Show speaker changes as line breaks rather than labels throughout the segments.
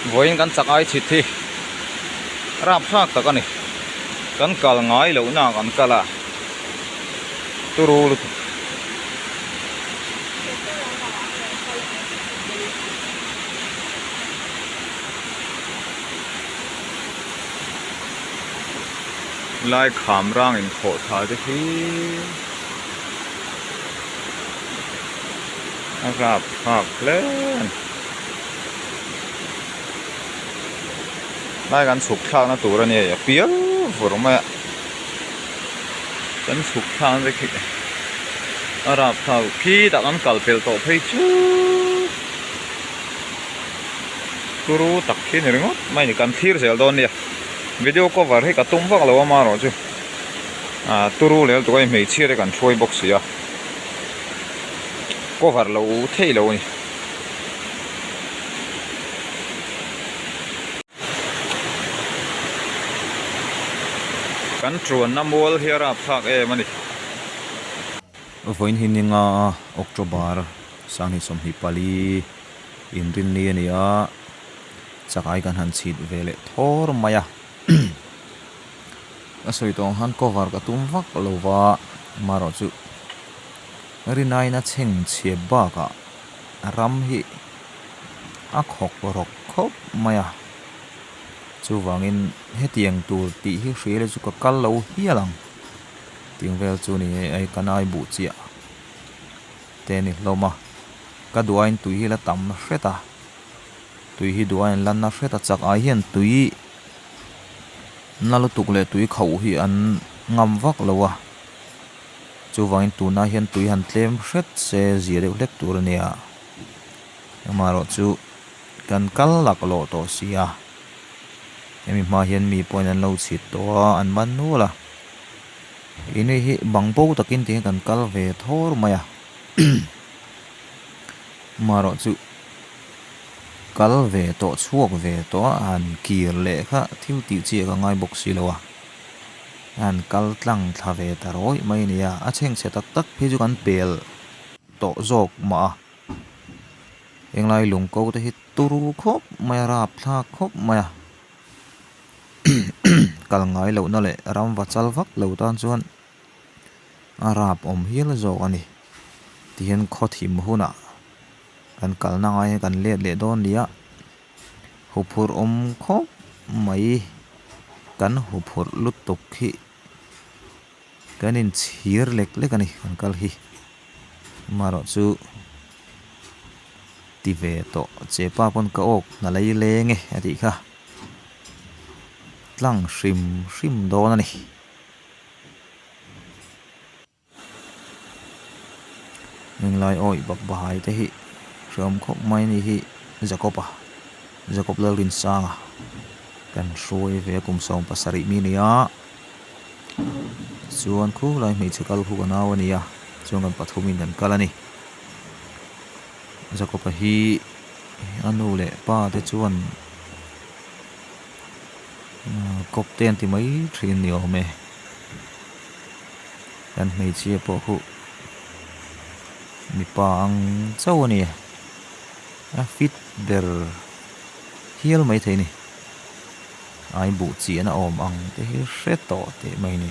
Vawiin kan chak ai chhit hi rapthlak tak a ni. Kan kal ngai lohna ah kan kal a, turu lutuk. Lai kham rang inkhawh thla te hi a rapthlak hle a ni. Lai kan chhuk thlakna tur a ni a pial vur mai a kan chhuk thlakna te khi a rapthlak khi tah kan kal pel tawh phei chu turu tak khi a ni ringawt mai a ni kan thlir zel dawn nia video cover hi ka tum vak lo a amaherawh chu ah turu leh lutuk a ni hmeichhia te kan hruai bawk si a cover lo thei lo a ni. Kan tuanna mual hi a rapthlak em a ni.
Vawiin hi ninga October 2024 inrinni a ni a, chakai kan han chhit ve leh thawr mai a. Ka sawi tawh ang khan cover ka tum vak lo va, amaherawhchu rinaina chhengchhe bakah ram hi a khawk rawk khawp mai a, chuvangin hetiang tur tih hi hria ila chu ka kal lo hial ang tih vel chu ni e ka nai buh chiah te a ni hlawm a, ka duh aiin tui hi la tam hret a, tui hi duh aiin la na hret a chak ai hian tui na lutuk leh tui khauh hi an ngam vak lo a. Chuvangin tunah hian tui han tlem hret se zia deuh hlek tur a nia. Amaherawh chu kan kal laklawh tawh si a, hemi hma hian mi pawhin an lo chhit tawh a, an man nual a. Ini hi bang bo takin tihian kan kal ve thawr mai a. Amaherawh chu kal ve tawh chhuak ve tawh a, han kir leh kha thil tih chiah ka ngai bawk si lo a. An kal tlang thla ve ta rawih mai a ni a, a chhengchhe tak tak phei chu kan pel tawh zawk mah a, henglai lungko te hi turu khawp mai a, rapthlak khawp mai a, kal ngai lohna leh ram va chal vak lo tan chuan a rap awm hial zawk a ni. Tihian khaw thim hunah kan kalna ngai kan let leh dawn ni a. Huphurh awm khawp mai kan huphurh lutuk hi kan inchhir lek lek a ni kan kal hi amaherawh chu ti ve tawh che pa pawn ka awk hna lei leng e a tih kha tlang hrim hrim dawn a ni. Englai awih bak bahai te hi hreawm khawp mai a ni hi Jacob-a Jacob Lalrinsanga kan hruai ve a kum 17 mi a ni a chuan khulai hmeichhe kal khu ka nau a ni a chuan kan pathumin kan kal a ni Jacob-a hi a nu leh pa te chuan kawp te an ti mai thin ni awm e. Kan hmeichhia pawh khu mipa ang chauh a ni a fit ber hial maithei a ni ai buh chiahna awm ang te hi hre tawh teh mai a ni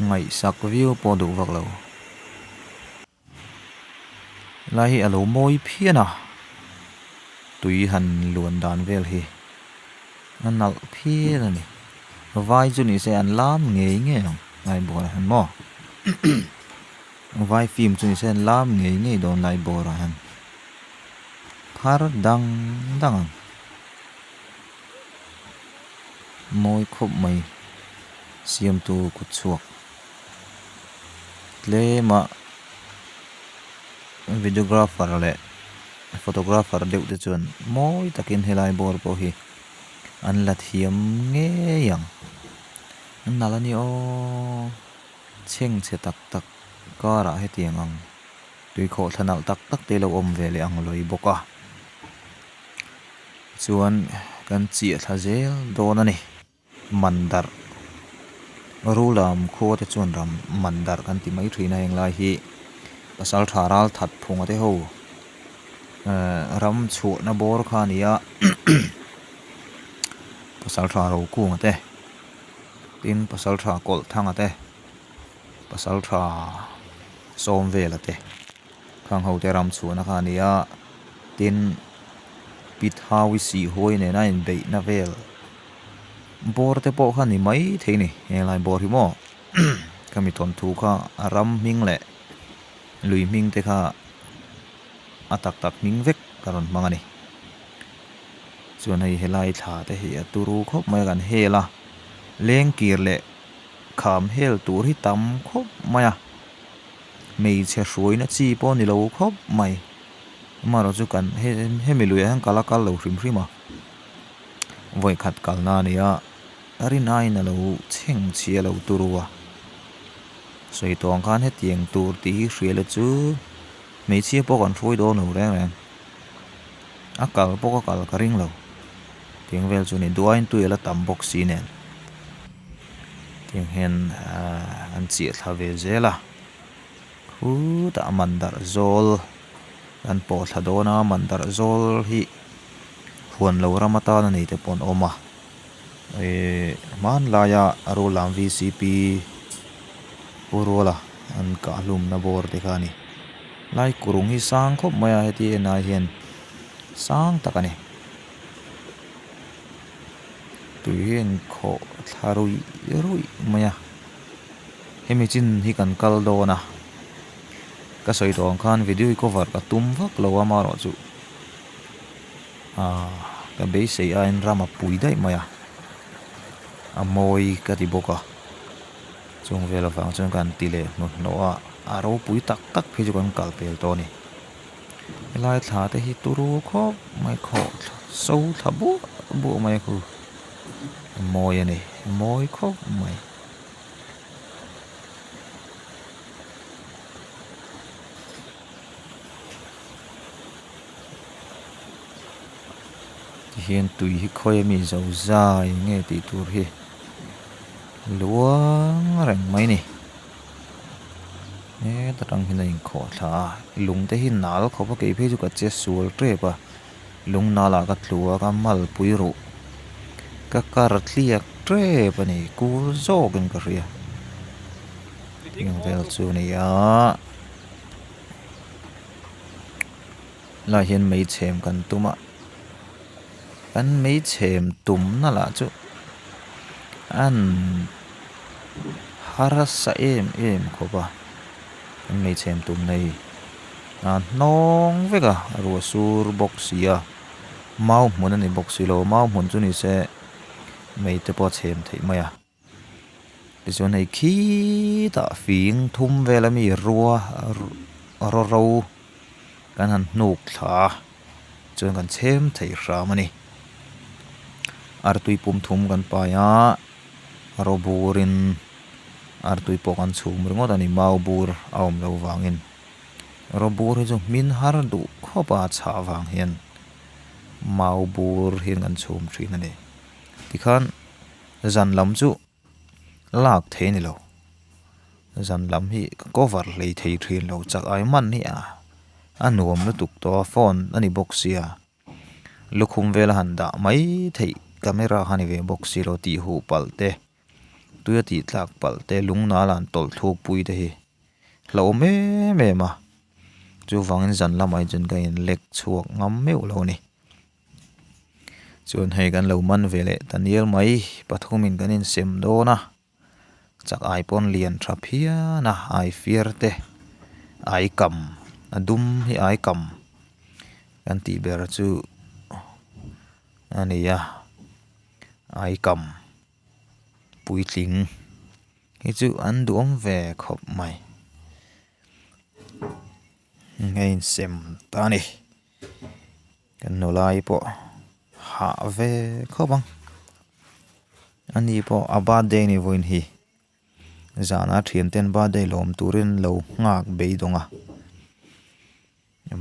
ngaihsak viau pawh duh vak lo. Helai hi a lo mawi phian a, tui han luan dan vel hi a nalh phian a ni. Vai chu ni se an lam ngei ngei ang lai bawrah hian maw vai film chu ni se an lam ngei ngei dawn lai bawrah hian phar dang dang ang mawi khawp mai siamtu kut chhuak. Tlema videographer leh photographer deuh te chuan mawi takin helai bawr pawh hi an la thiam ngei ang. An nalh a ni aw, chhengchhe tak tak karah hetiang ang tuikhawh thla nalh tak tak te lo awm ve leh ang lawi bawk a. Chuan kan chiah thla zel dawn a ni. Mandar Rulam khua te chuan ram Mandar kan ti mai thin a heng lai hi pasal tha ral that phunga te ho Ram chhuahna bawr kha a ni a pasaltha Rokunga te tin pasaltha Kawlhthanga te pasaltha Sawmvela te khang ho te ram chhuahna kha a ni a tin Pithaui Sihhuai nena inbeihna vel bawr te pawh kha a ni maithei a ni helai bawr hi maw khami thawnthu kha a ram hming leh lui hming te kha. a tak tak hming vek ka rawn hmang a ni. Chuan hei helai thla te hi a turu khawp mai a kan hel a, lengkir leh kham hel tur hi tam khawp mai a, hmeichhe hruaina chi pawh a ni lo khawp mai. Amaherawh chu kan hemi luiah hian kal a kal lo hrim hrim a, vawikhat kalna a ni a, rin aiin a lo chheng chhi a lo turu a. Sawi tawh ang khan hetiang tur tih hi hria la chu. Hmeichhia pawh kan hruai dawn lo reng reng. A kal pawh ka kal ka ring lo. Tiang vel chu ni duaiin tui a la tam bawk si nen. Tiang hian an chiah thla ve zel a. Khutah mandar zawl kan pawh thla dawn a, mandar zawl hi huan lo ram atan a nei te pawh an awm a. Ihh hmanlaia Rulam VCP Pu Ruala an kah hlumna bawr te kha a ni. Lai kurung hi sang khawp mai a heti en ai hian sang tak a ni. Tui hi a inkhawh thla ruih ruih mai a. Hemi chin hi kan kal dawn a. Ka sawi tawh ang khan video hi cover ka tum vak lo a amaherawhchu. Aaa ka beisei aiin ram a pui daih mai a a mawi ka ti bawk a chung vel avang chuan kan ti leh hnuhnawh a a ropui tak tak phei chu kan kal pel tawh a ni helai thla te hi turu khawp mai khawh so thla buah buah mai a khu a mawi a ni a mawi khawp mai. Tihian tui hi khawi ami zo zai nge tih tur hi luang reng mai a ni heta tang hian a inkhawh thla a lung te hi nal khawp a kei phei chu ka che sual tep a lung nal ah ka tlu a ka malpui ruh ka kar tliak tep a ni kul zawk in ka hria heng vel chu a ni a. Lai hian mei chhem kan tum a, kan mei chhem tumna lah chu an harsa em em khawp a, kan mei chhem tumna hi a hnawng vek a, ruah sur bawk si a, mau hmun a ni bawk si lo, mau hmun chu ni se mei te pawh a chhem theih mai a. Tichuan hei khitah fing thum vel ami rua raw ro kan han hnuk thla a chuan kan chhem thei hram a ni. Artui pum thum kan pai a raw burin artui pawh kan chhum ringawt a ni mau bur a awm loh vangin raw bur hi chu hmin har duh khawp a chhah vang hian mau bur hian kan chhum thin a ni tikhan. Zan lam chu lak thei a ni lo. Zan lam hi ka cover hlei thei thin lo chak ai man hi a a nuam lutuk tawh a phone a ni bawk sia lukhum vel a han dah mai theih camera kha a ni ve bawk si lo tih huh palh te tui a tih tlak palh te lung nal ah an tawlh thluk pui te hi hlauhawm em em a chuvangin zan lamah hi chuan ka in lek chhuak ngam meuh lo a ni. Chuan hei kan lo man ve leh ta nial mai pathumin kan insem dawn a chak ai pawn lian tha phian a ai fiar te ai kam a dum hi ai kam kan tih ber chu a ni a ai kam puitling hi chu an duhawm ve khawp mai a insem ta a ni. Kan nulai pawh hah ve khawp ang. Ani pawh a birthday ni vawiin hi. Zana thianten birthday lawm turin lo nghak beidawng a.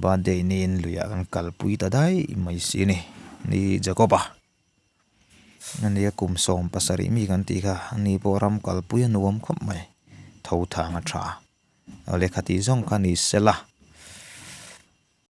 Birthday niin luiah kan kalpui ta daih mai si a ni. Ni Jacob-a. Ania kum 17 mi kan tih kha. Ani pawh ram kalpui a nuam khawp mai. Tho thang a tha. Lehkha tih zawng kha ni sela.